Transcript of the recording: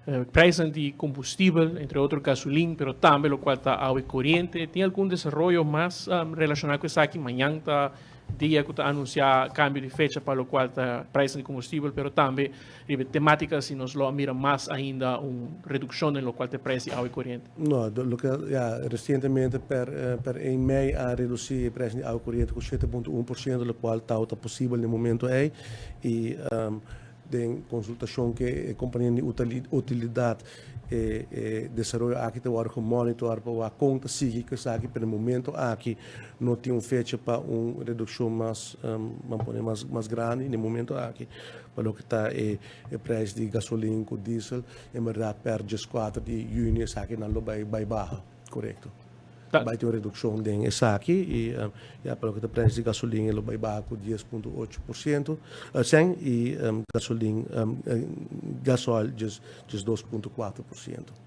Prijs di combustibel, entre otro gasolin, pero tambe locual ta awa y coriente. Tin algun desaroyo mas relaciona cu esaki? Mañan ta dia cu ta anuncia cambio di fecha pa locual ta prijs di combustibel, pero tambe riba tematica si nos lo mira mas ainda un reduccion den locual ta prijs di awa y coriente. No, loke, ja, recientemente per 1 mei a reduci e prijs di awa y coriente cu 7.1%, locual ta posibel na e momento ey y den consultacion cu e compania di utilidad e desaroyo aki ta wordo monitor pa con ta sigui cu esaki. Pa e momento aki no tin un fecha pa un reduccion mas, ban pone, mas grandi na e momento aki pa loke ta e prijs di gasolin cu diesel. En berdad, per 4 di juni esaki nan lo bay baha, corecto. Bay tin un reduccion den esaki y ja, pa loke ta prijs di gasolin, lo bay baha cu 10.8% 100 y gasolin, gasoil just 2.4%.